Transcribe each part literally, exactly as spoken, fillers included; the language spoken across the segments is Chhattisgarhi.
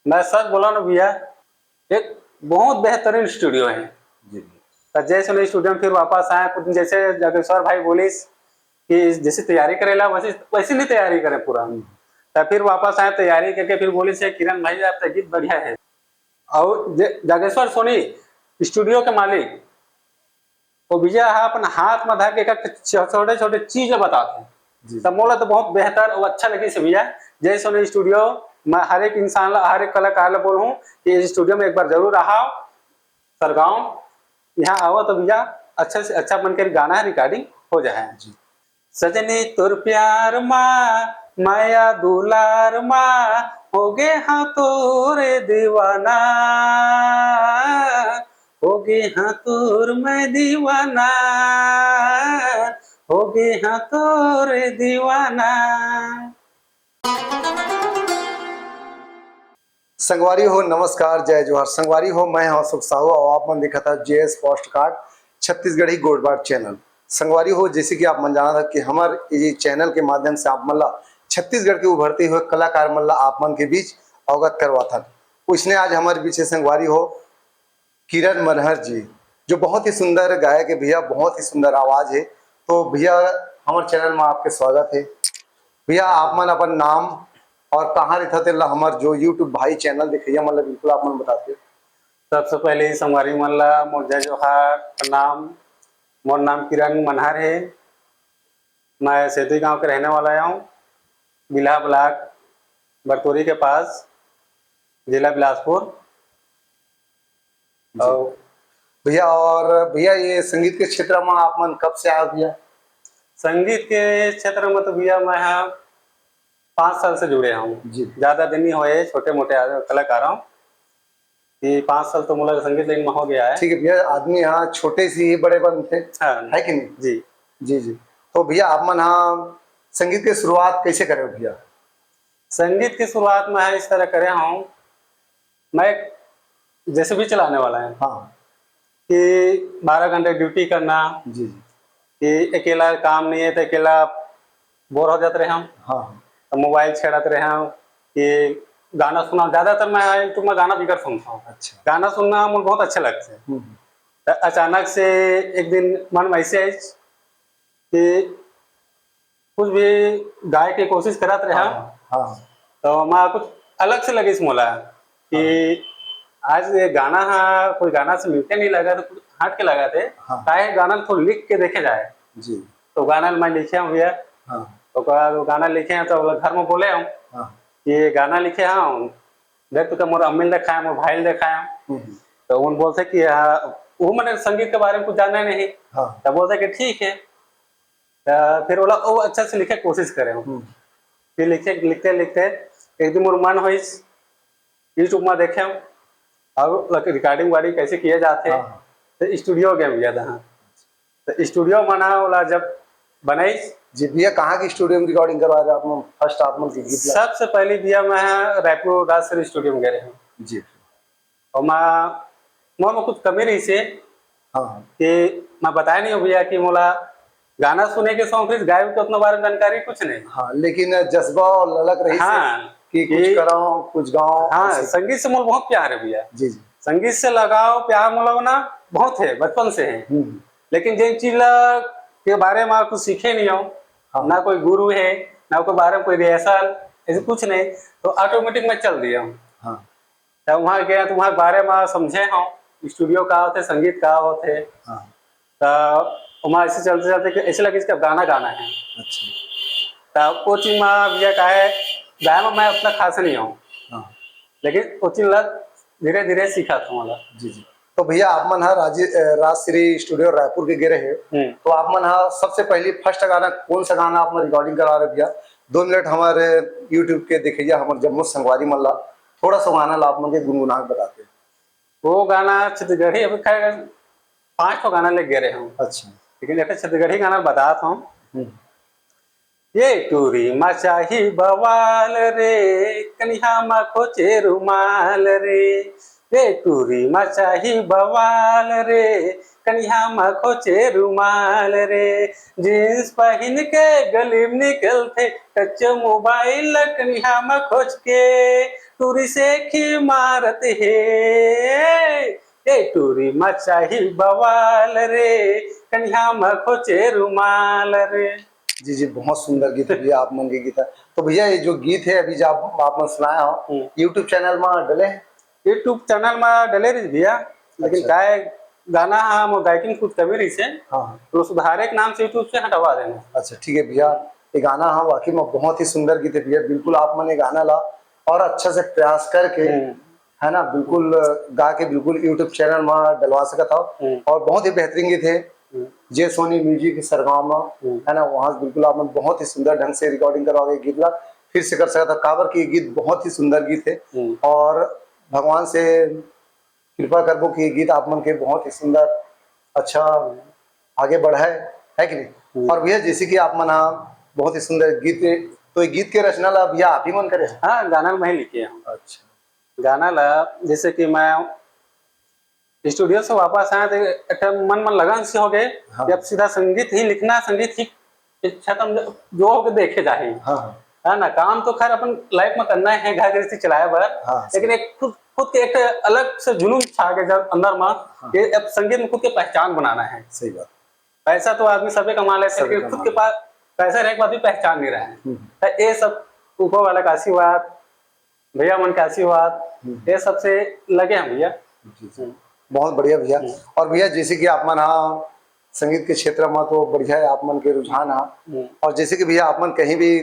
मैं सच बोला ना भैया, एक बहुत बेहतरीन स्टूडियो है। जी। तो जैसे मैं स्टूडियो में फिर वापस आया, कुछ जैसे जागेश्वर भाई बोलिस कि जैसे तैयारी करेला, वैसे, वैसे नहीं तैयारी करे पूरा। हम्म। तो फिर वापस आया, तैयारी करके फिर बोलिस, "किरण भाई, आप तो गीत बढ़िया है।" और जे-, जागेश्वर सोनी स्टूडियो के मालिक, वो भैया ह अपन हाथ में धर के एक छोटे-छोटे चीज ल बताथे। जी। त मोला तो बहुत बेहतर और अच्छा लगिस भैया। जय सोनी स्टूडियो, मैं हर एक इंसान ला, हर एक कलाकार ला बोलहूँ कि इस स्टूडियो में एक बार जरूर आओ, सरगांव। यहाँ आओ तो भैया, अच्छा से अच्छा मन के गाना रिकॉर्डिंग हो जाए। जी। सजनी तोर प्यार मा, माया दुलार मा, हो गे हाँ तोरे दीवाना, हो गे हाँ तोर मैं दीवाना, हो गे हाँ तोरे दीवाना। संगवारी हो, नमस्कार, जय जोहार। संगवारी हो, मैं हूं अशोक साहू और आप मन देखत हव जेएस पॉडकास्ट छत्तीसगढ़ी गोठबात चैनल। संगवारी हो, जैसे कि आप मन जानत हव कि हमर ये चैनल के माध्यम से आप मन ला छत्तीसगढ़ के उभरते हुए कलाकार मन ला आप मन के बीच अवगत करवाथन। उसने आज हमारे बीच है संगवारी हो, किरण मनहर जी, जो बहुत ही सुंदर गायक है भैया, बहुत ही सुंदर आवाज है। तो भैया, हमारे चैनल में आपके स्वागत है। भैया, आप मन अपन नाम और कहाँ रहता तेला हमारे जो YouTube भाई चैनल देखैया मन ला बिल्कुल आप मन बताते। सबसे पहले ही संगवारी मन ला मोर जय जोहार, प्रणाम। मोर नाम किरण मनहर है। मैं सेतुई गांव के रहने वाला हूँ, बिल्हा ब्लॉक, बरतोरी के पास, जिला बिलासपुर। जी। और भैया, और भैया, ये संगीत के क्षेत्र में आप मन कब से आए भैया? संगीत के क्षेत्र में तो भैया, मैं हाँ पाँच साल से जुड़े हूँ। जी। ज्यादा दिन नहीं हुए, छोटे मोटे आ-, कलाकार हूँ। ये पाँच साल तो मोला संगीत लाइन में हो गया है। ठीक है भैया, आदमी हाँ छोटे से ही बड़े बनते, हाँ। है कि नहीं? जी। जी, जी। तो भैया, आप मन हाँ संगीत के शुरुआत कैसे करे हो भैया? संगीत की शुरुआत मैं इस तरह करे हूँ, मैं एक जेसीबी चलाने वाला है। हाँ। कि बारह घंटे ड्यूटी करना, जी, जी। कि अकेला काम नहीं है तो अकेला बोर हो जाते रहे हम। हाँ, हाँ। तो मोबाइल छेड़त रहे हम कि गाना सुना, ज्यादातर मैं YouTube में गाना बिगर सुनता हूँ। अच्छा। गाना सुनना मुझे बहुत अच्छा लगता है। हम्म। तो अचानक से एक दिन मन में ऐसे आई कि कुछ भी गाए के कोशिश करत रहे हम। हाँ, हाँ। तो मैं कुछ अलग से लगिस मोला कि हाँ। आज ये गाना हा, कोई गाना से मिलते नहीं लगा, तो कुछ हट के लगा थे। हाँ। काहे गाना थोड़ा लिख के देखे जाए। जी। तो गाना मैं लिखे हूँ भैया। हाँ। ओकर बाद वो गाना लिखे हैं तो ओला घर में बोले हम हाँ। कि ये गाना लिखे हूँ, देख तो मोर अम्मी ने दिखाया, मोर भाई ने दिखाया। हम्म। तो उन बोलते कि हाँ, वो मैंने संगीत के बारे में कुछ जाना नहीं। हाँ। तो बोलते कि ठीक है। तो फिर ओला वो अच्छा से लिखे कोशिश करे हम। हम्म। फिर लिखे, लिखते, लिखते एक दिन मोर मन होइस, YouTube में देखे हम, और रिकॉर्डिंग वार्डिंग कैसे किए जाते हैं, हाँ। तो स्टूडियो गए भैया था। तो स्टूडियो बना वाला जब बनाइस। जी भैया, कहाँ की स्टूडियो में रिकॉर्डिंग करवा रहे आप लोग? फर्स्ट आप लोग की गीत ला- सबसे पहले भैया मैं रायपुर राजश्री स्टूडियो में गए रहे हूँ। जी। और मैं, मोर में कुछ कमी रही से हाँ, हाँ। कि मैं बताया नहीं हूँ भैया कि मोला गाना सुने के शौक रही, गायब के उतना बारे में जानकारी कुछ नहीं। हाँ, लेकिन जज्बा और ललक रही से हाँ, कि कुछ कि कराओ, कुछ गाओ, हाँ, ऐसे। संगीत से मोर बहुत प्यार है भैया। जी, जी। संगीत से लगाव, प्यार मोला ना बहुत है, बचपन से है। हम्म। लेकिन जिन चीज ला के बारे में कुछ सीखे नहीं हूँ, हाँ। ना कोई गुरु है, ना कोई बारे में कोई रिहर्सल, ऐसे कुछ नहीं, तो ऑटोमेटिक मैं चल दिया हूँ। हाँ। तब वहाँ गया तो वहाँ के बारे में समझे हूँ, स्टूडियो का होते, संगीत का होते। हाँ। तो वहाँ ऐसे चलते चलते कि ऐसे लगे इसका गाना गाना है। अच्छा। तो वो चीज में भैया का है, गाय में मैं उतना खास नहीं हूँ। हाँ। लेकिन वो चीज लग धीरे धीरे सीखा था मतलब। जी, जी। तो भैया, आप मन हा राजे-, अ, राजश्री स्टूडियो रायपुर के गे रहे, हम्म। तो आप मन हा सबसे पहली फर्स्ट गाना कौन सा गाना आप मन रिकॉर्डिंग करा रहे भैया? दो मिनट हमारे YouTube के देखिए, हमारे जम्मो संगवारी मन ला थोड़ा सा गाना ला आप मन के गुनगुना के बताते हैं। वो गाना छत्तीसगढ़ी, अभी खैर पांच ठो गाना ले गे रहे हूँ। अच्छा। लेकिन एक छत्तीसगढ़ी गाना बतात हूँ। हम्म। ये टूरी मचाही बवाल रे, कनिहा मा खोचे रुमाल रे। ये टूरी मचाही बवाल रे, कनिहा मा खोचे रुमाल रे। जींस पहिन के गली म निकलथे, touch mobile कनिहा मा खोच के। टूरी सेखी मारत हे, ए टूरी मचाही बवाल रे, कनिहा म खोचे रुमाल रे। जी जी, बहुत सुंदर गीत है भैया, आप मन के गीत है। तो भैया, ये जो गीत है अभी जो आप, आप मन सुनाए हो, हम्म। YouTube चैनल में डले हैं? YouTube चैनल में डले रही भैया, लेकिन अच्छा। काय गाना हा मोर गायकी में कुछ कमी रही से, हाँ, हाँ। तो सुधारे के नाम से YouTube से हटवा देना। अच्छा, ठीक है भैया, ये गाना हा वाकई में बहुत ही सुंदर गीत है भैया, बिल्कुल आप मन ये गाना ला और अच्छा से प्रयास करके, हम्म। है ना, बिल्कुल गा के बिल्कुल YouTube चैनल में डलवा सकत हो। हम्म। और बहुत ही बेहतरीन गीत है। हम्म। जे सोनी म्यूजिक सरगांव में, हम्म। है ना, वहाँ बिल्कुल आप मन बहुत ही सुंदर ढंग से रिकॉर्डिंग करवा के गीत ला फिर से कर सकत हो, काबर कि ये गीत बहुत ही सुंदर गीत है। हम्म। और भगवान से कृपा करबो कि ये गीत आप मन के बहुत ही सुंदर, अच्छा, आगे बढ़ाए, है कि नहीं? हम्म। और भैया, जैसे कि आप मन हा बहुत ही सुंदर गीत, तो ये गीत के रचना ला भैया आप ही मन करे? हाँ, गाना मैं ही लिखे हूँ। अच्छा। गाना ला, जैसे कि मैं स्टूडियो से वापस आया तो एक ठन मन मन लगन से हो गए हाँ। कि अब सीधा संगीत ही लिखना, संगीत ही इच्छा कम जो हो के देखे जाही। हाँ, हाँ। है ना, काम तो खैर अपन लाइफ में करना है, घर गृहस्थी चलाए बर, हाँ, लेकिन सही। एक खुद, खुद के एक अलग से जुनून छा गए जब अंदर में हाँ। कि अब संगीत में खुद के पहचान बनाना है। सही बात। पैसा तो आदमी सबे कमा लेते हैं, सभी लेकिन खुद कमा के पास पैसा रहने के बाद भी पहचान नहीं रहा है। हम्म। तो ये सब ऊपर वाला का आशीर्वाद, भैया मन के आशीर्वाद, हम्म। ये सबसे लगे हैं भैया। जी, जी। हम्म। बहुत बढ़िया भैया। हम्म। और भैया, जैसे कि आप मन हा संगीत के क्षेत्र में तो बढ़िया है, आप मन के रुझान हा। हम्म। और जैसे कि भैया, आप मन कहीं भी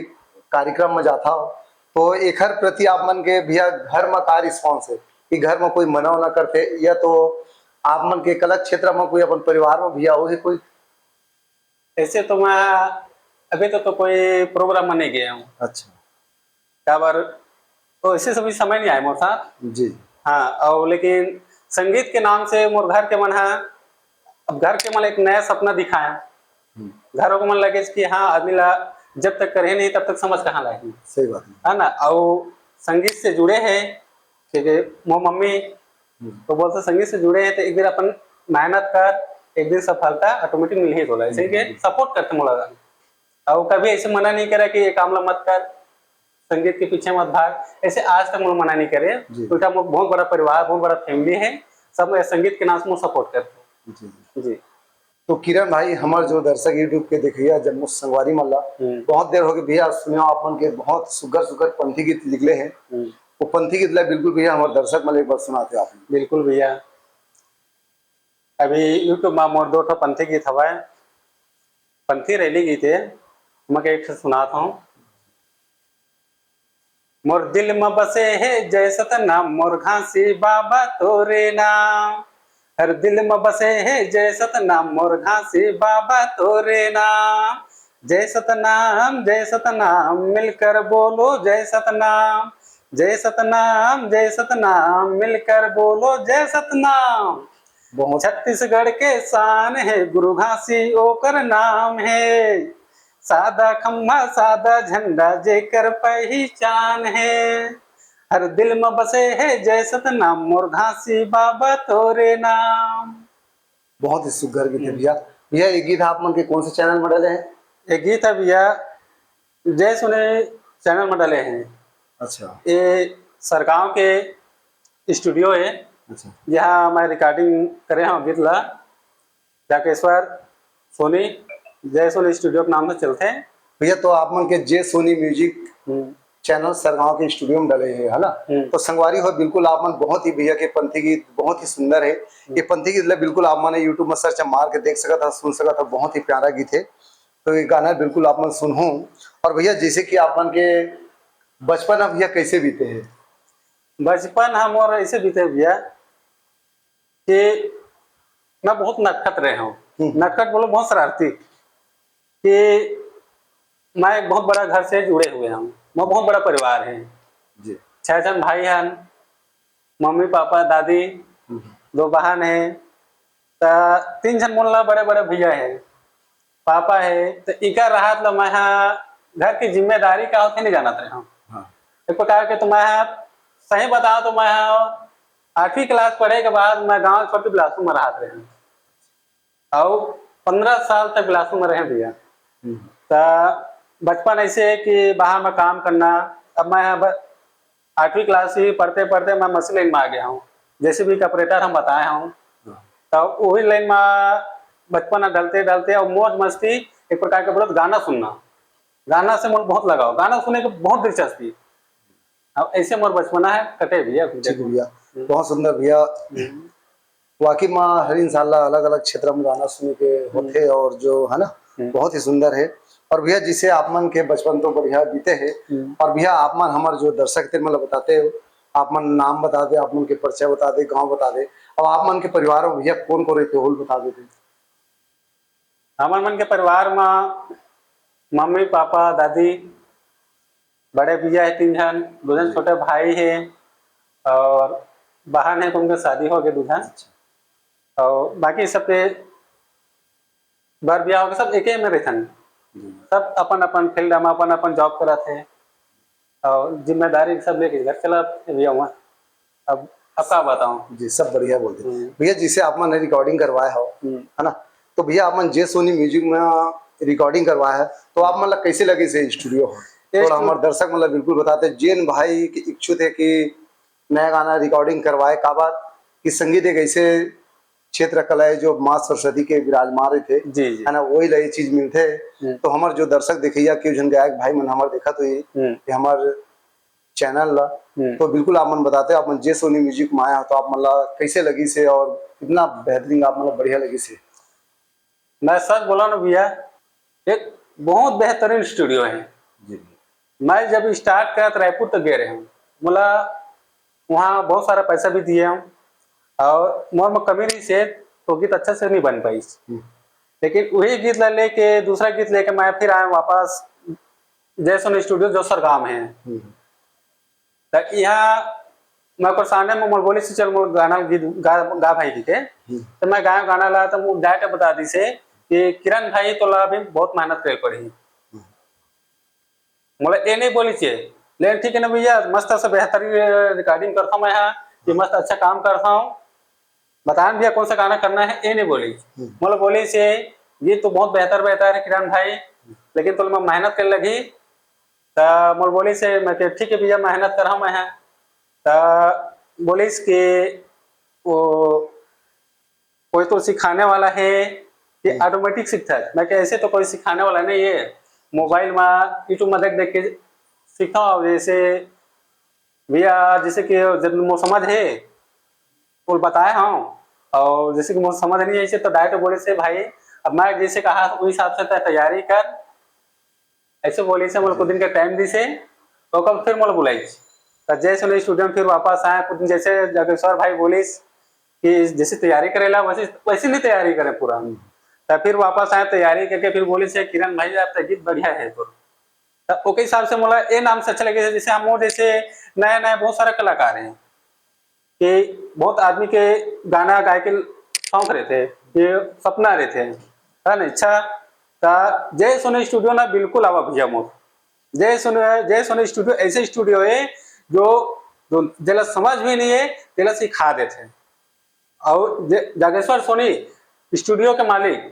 कार्यक्रम में जाता हो, तो एखर प्रति आप मन के भैया घर में का रिस्पॉन्स है कि घर में कोई मना वना करते, या तो आप मन के कला क्षेत्र में कोई अपन परिवार में भैया हो ही कोई? ऐसे तो मैं अभी तो, तो कोई प्रोग्राम में नहीं गया हूँ। अच्छा। काबर, तो ऐसे सभी समय नहीं आए मोर साथ। जी। हाँ, और लेकिन संगीत के नाम से मोर घर के मन हा, अब घर के मन एक नया सपना दिखाया। हम्म। घरों के मन लगे कि हाँ, आदमी ला जब तक करे नहीं, तब तक समझ कहाँ लाए। सही बात है। है ना? और संगीत से जुड़े हैं, क्योंकि मोर मम्मी हम्म। तो बोलते, "संगीत से जुड़े हैं, तो एक दिन अपन मेहनत कर, एक दिन सफलता ऑटोमेटिक मिल ही तोला।" ऐसे हम्म। के सपोर्ट करते मोला। और कभी ऐसे मना नहीं करा कि ये काम ला मत कर, संगीत के पीछे मत भाग, ऐसे आज तक मोला मना नहीं करे। जी। उल्टा मोर बहुत बड़ा परिवार, बहुत बड़ा फैमिली है, सब मोर संगीत के नाम से मोर सपोर्ट करते हैं। जी। जी। तो किरण भाई, हमार जो दर्शक YouTube के देखिया जम्मो संगवारी मन ला, हम्म। बहुत देर हो गई भैया, सुने आप मन के बहुत सुगर सुगर पंथी गीत निकले हैं। हम्म। वो पंथी गीत ला बिल्कुल भैया हमारे दर्शक मन ला एक बार सुनाते आप। बिल्कुल भैया, अभी YouTube में मोर दो ठो पंथी गीत हवाए, पंथी रैली गीत है, मैं एक ठो सुनाता हूँ। मोर दिल म बसे हे जय सतनाम मोर घासी बाबा तोरे नाम। हर दिल म बसे हे जय सतनाम मोर घासी बाबा तोरे नाम। जय सतनाम, जय सतनाम, मिलकर बोलो जय सतनाम। जय सतनाम, जय सतनाम, मिलकर बोलो जय सतनाम। बहुत छत्तीसगढ़ के शान है गुरु घासी ओकर नाम है। सादा खम्भा, सादा झंडा, जेकर पहिचान हे। हर दिल म बसे हे जय सतनाम, मोर घासी बाबा तोरे नाम। बहुत ही सुघर गीत है हम्म। भैया। भैया, ये गीत आप मन के कौन से चैनल में डले हैं? ये गीत है भैया, जय सुने चैनल में डले हैं। अच्छा। ये सरगांव के स्टूडियो है, अच्छा। जहाँ मैं रिकॉर्डिंग करे हूँ गीत ला। जाकेश्वर सोनी, जय सोनी स्टूडियो के नाम से चलते हैं। भैया, तो आप मन के जे सोनी म्यूजिक हम्म। चैनल सरगांव के स्टूडियो में डले हैं, है ना? हम्म। तो संगवारी हो, बिल्कुल आप मन बहुत ही भैया के पंथी गीत बहुत ही सुंदर है। हम्म। ये पंथी गीत ला बिल्कुल आप मन YouTube में सर्च मार के देख सकत हो, सुन सकत हो, बहुत ही प्यारा गीत है। तो ये गाना बिल्कुल आप मन सुनहू। और भैया, जैसे कि आप मन के बचपन अब भैया कैसे बीते हैं? बचपन हम और ऐसे बीते भैया कि मैं बहुत नटखट रहे हूँ। हम्म। नटखट बोलो, बहुत शरारती, कि मैं एक बहुत बड़ा घर से जुड़े हुए हूँ, मैं बहुत बड़ा परिवार है। जी। छह जन भाई हैं, मम्मी, पापा, दादी, हम्म। दो बहन है, त तीन जन मोला बड़े बड़े भैया है, पापा है, त इका रहत ला मैं हा घर की जिम्मेदारी का होथे नहीं जानत रहे हूँ। हाँ। एक प्रकार के तो मैं हा, सही बताओ तो मैं हा आठवीं क्लास पढ़े के बाद मैं गांव छोटी बिलासपुर में रहत रहे हूँ। अउ पंद्रह साल तक बिलासपुर में रहे भैया। हम्म। त बचपन ऐसे है कि बाहर में काम करना। अब मैं अब आठवीं क्लास ही पढ़ते पढ़ते मैं मशीन लाइन में आ गया हूँ, जेसीबी का ऑपरेटर हम बताए हूँ। तो वही लाइन में बचपन ढलते ढलते और मौज मस्ती, एक प्रकार के बोलत गाना सुनना, गाना से मोर बहुत लगाव, गाना सुने के बहुत दिलचस्पी। अब ऐसे मोर बचपना है कटे भैया। ठीक भैया, बहुत सुंदर भैया। वाकई में हर इंसान ला अलग अलग क्षेत्र में गाना सुने के होथे और जो है ना, बहुत ही सुंदर है। और भैया, जिसे आप मन के बचपन तो बढ़िया बीते है। और भैया, आप मन हमर जो दर्शक ते मन ला बताते हो, आप मन नाम बता दे, आप मन के परिचय बता दे, गांव बता दे, और आप मन के परिवार में भैया कौन कौन रहते हो, बता देते। हमर मन के परिवार में मम्मी पापा दादी, बड़े भैया है तीन झन, दो झन छोटे भाई है और बहन है, उनके शादी हो गए दो झन। और बाकी सबके बर ब्याह हो गए, सब एके में रहथन। सब अपन अपन फील्ड में अपन अपन जॉब करत है और जिम्मेदारी सब लेके घर चलत है भैया वहाँ। अब अब का बताऊं। जी, सब बढ़िया बोलते हैं। भैया, जिसे आप मन रिकॉर्डिंग करवाए हो, है ना, तो भैया, आप मन जे सोनी म्यूजिक में रिकॉर्डिंग करवाए है, तो आप मन ला कैसे लगे से स्टूडियो हो? थोड़ा हमारे दर्शक मन ला बिल्कुल बताते, जेन भाई के इच्छुक है कि नया गाना रिकॉर्डिंग करवाए, काबर कि संगीत एक ऐसे क्षेत्र कला है जो माँ सरस्वती के विराजमान रहिथे, जी, जी। है ना, वही ला ये चीज मिलथे। तो हमारे जो दर्शक देखैया, केहू झन गायक भाई मन हमारे देखत होही कि हमारे चैनल ला, तो बिल्कुल आप मन बताते, आप मन जे सोनी म्यूजिक में आया हो, तो आप मन ला कैसे लगी से और कितना बेहतरीन आप मन ला बढ़िया लगी से? मैं सच बोला ना भैया, एक बहुत बेहतरीन स्टूडियो है। जी। मैं जब स्टार्ट करा तो रायपुर तक गए रहे हूँ, मोला वहाँ बहुत सारा पैसा भी दिए हूँ और मोर में कमी नहीं से तो गीत अच्छा से नहीं बन पाई। लेकिन वही गीत ला लेके दूसरा गीत लेके मैं फिर आया वापस जय सोनी स्टूडियो जो सरगाम है। तो यहाँ मैं ओकर सामने में मोर बोली से चल मोर गाना गीत गा, गा भाई जी के। तो मैं गाया गाना ला तो वो डायरेक्ट बता दी से कि किरण भाई तोला अभी बहुत मेहनत करे पड़ी। मोला ये नहीं बोली से, लेकिन ठीक है ना भैया, मस्त से बेहतरीन रिकॉर्डिंग करता हूँ मैं यहाँ, ये मस्त अच्छा काम करता हूँ, बतान भैया कौन सा गाना करना है, ये नहीं बोली। मोला बोली से ये तो बहुत बेहतर बेहतर है किरण भाई, लेकिन तोला मैं मेहनत कर लगी। तो मोला बोली से मैं कहे, ठीक है भैया, मेहनत कर रहा हूँ मैं यहाँ। तो बोलिस कि वो कोई तो सिखाने वाला है कि ऑटोमेटिक सीखता है। मैं कहे, ऐसे तो कोई सिखाने वाला नहीं है, मोबाइल में यूट्यूब में देख देख के सीखता हूँ। जैसे भैया, जैसे कि जब मोर समझ है वो बताए हूँ, और जैसे कि मोर समझ नहीं है ऐसे तो डायरेक्ट बोले से भाई, अब मैं जैसे कहा उस हिसाब से तैं तैयारी कर, ऐसे बोली से मोला कुछ दिन के टाइम दी से, तो कब फिर मोला बुलाई। तो जैसे उन्हें स्टूडियो में फिर वापस आया, कुछ दिन जैसे जागेश्वर भाई बोलिस कि जैसे तैयारी करेला वैसे वैसे नहीं तैयारी करे पूरा। तो फिर वापस आया तैयारी करके, फिर बोली से किरण भाई आप तो गीत बढ़िया है तो। तो ओके हिसाब से मोला ये नाम से अच्छा लगे, जैसे हम वो जैसे नया नया बहुत सारा कलाकार हैं कि बहुत आदमी के गाना गाए के शौक रहते, ये सपना रहते, है ना, इच्छा। तो जय सोनी स्टूडियो ना बिल्कुल आवा भैया मोर। जय सोनी, जय सोनी स्टूडियो ऐसे स्टूडियो है जो जो जेला समझ भी नहीं है तेला सिखा देते। और जे- जागेश्वर सोनी स्टूडियो के मालिक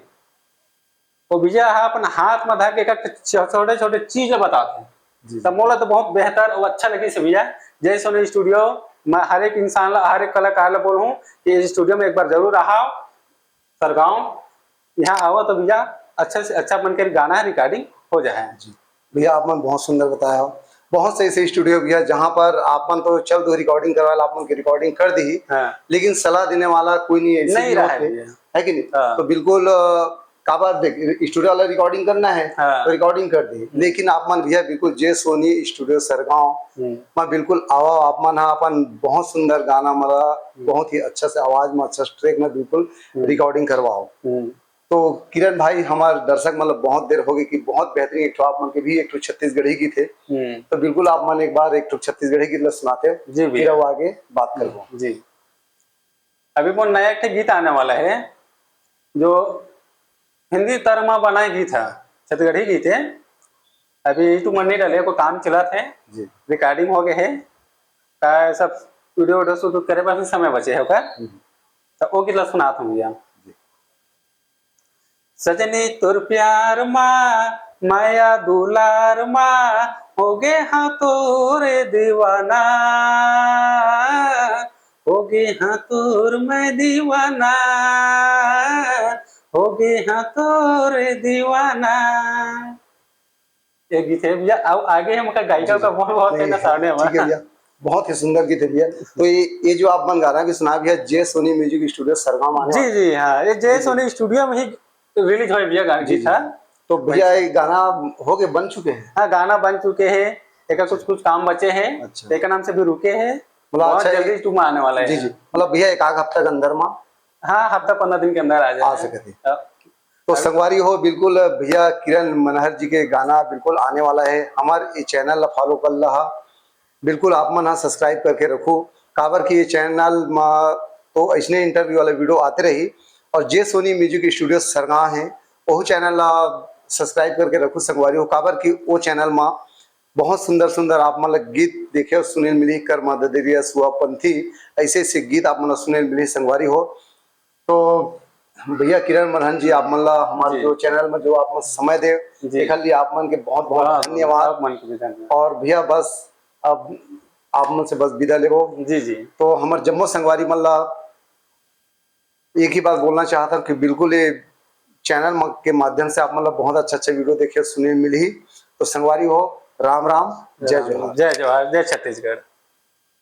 वो भैया हा अपन हाथ में धर के एक छोटे छोटे चीज बताते हैं। तब मोला तो बहुत बेहतर और अच्छा लगी से भैया। जय सोनी स्टूडियो, मैं हर एक इंसान ला, हर एक कलाकार ला बोलूँ कि इस स्टूडियो में एक बार जरूर आओ सरगांव, यहाँ आओ तो भैया अच्छा से अच्छा मन के गाना है रिकॉर्डिंग हो जाए। भैया आप मन बहुत सुंदर बताया हो, बहुत से ऐसे स्टूडियो भैया जहाँ पर आप मन तो चल दो रिकॉर्डिंग करवा ला, आप मन की रिकॉर्डिंग कर दी, हाँ। लेकिन सलाह देने वाला कोई नहीं ऐसे नहीं भी रहा है होते। भैया। है कि नहीं? हाँ। तो बिल्कुल अ, काबर देख, स्टूडियो वाला रिकॉर्डिंग करना है हाँ। तो रिकॉर्डिंग कर दी, लेकिन आप मन भैया बिल्कुल जे सोनी स्टूडियो सरगांव हम्म। में बिल्कुल आओ, आप मन हा अपन बहुत सुंदर गाना मला बहुत ही अच्छा से आवाज में अच्छा ट्रैक में बिल्कुल रिकॉर्डिंग करवाओ। हम्म। तो किरण भाई, हमारे दर्शक मतलब बहुत देर हो गई कि बहुत बेहतरीन एक ठो आप मन के भी एक ठो छत्तीसगढ़ी गीत है, हम्म। तो बिल्कुल आप मन एक बार एक ठो छत्तीसगढ़ी गीत ला सुनाते हो, जी भैया। फिर वो आगे बात करबो। जी, अभी मोर नया एक ठे गीत आने वाला है जो हिंदी तर्ज में बनाए गीत है, छत्तीसगढ़ी गीत है। अभी यूट्यूब में नहीं डाले, कोई काम चलत है, जी। रिकॉर्डिंग हो गए है, का सब वीडियो वीडियो शूट करे बस समय बचे है ओकर। हम्म। तो वो गीत ला सुनात हूँ भैया। सजनी तोर प्यार मा, माया दुलार मा, हो गे हाँ तोर दीवाना, हो गे हाँ तोर मैं दीवाना, हो गे हाँ तोर दीवाना। ये गीत है भैया। अब आगे हम का गायिका का बहुत बहुत है ना सामने ठीक है भैया। बहुत ही सुंदर गीत है भैया। तो ये ये जो आप मन गाना भी सुना भैया, जे सोनी म्यूजिक स्टूडियो सरगाम आने जी जी हाँ, ये जे सोनी स्टूडियो में ही रिलीज हुआ भैया गाना गीत था। तो भैया ये गाना हो गए बन चुके हैं? हाँ, गाना बन चुके हैं, एक कुछ कुछ काम बचे हैं। अच्छा। एक नाम से भी रुके हैं। मतलब बहुत अच्छा, जल्दी टू में आने वाला है जी जी। मतलब भैया एक आध हफ्ता के अंदर में? हाँ, हफ्ता पंद्रह दिन के अंदर आ जाए आ सकते हैं। तो संगवारी हो, बिल्कुल भैया किरण मनहर जी के गाना बिल्कुल आने वाला है। हमारे ये चैनल ला फॉलो कर लहा, बिल्कुल आप मन हा सब्सक्राइब करके रखो, काबर कि ये चैनल मा तो ऐसने इंटरव्यू वाला वीडियो आते रही। और जे सोनी म्यूजिक स्टूडियो सरगांव है, वो चैनल ला सब्सक्राइब करके रखो संगवारी हो, काबर कि वो चैनल मा बहुत सुंदर सुंदर आप मन ला गीत देखे सुने मिली, कर्मा ददरिया सुआ पंथी, ऐसे ऐसे गीत आप मन ला सुने मिली संगवारी हो। तो भैया किरण मनहर जी, आप मन ला हमारे जो चैनल में जो आप मन समय दे, जी। एकर लिए आप मन के बहुत बहुत धन्यवाद। आप मन के भी धन्यवाद। और भैया बस अब आप मन से बस विदा लेबो। जी जी। तो हमारे जम्मो संगवारी मन ला एक ही बात बोलना चाहता हूँ कि बिल्कुल ये चैनल म-, के माध्यम से आप मन ला बहुत अच्छा अच्छा वीडियो देखे सुने मिलही। तो संगवारी हो, राम राम, जय जोहार। जय जोहार, जय छत्तीसगढ़।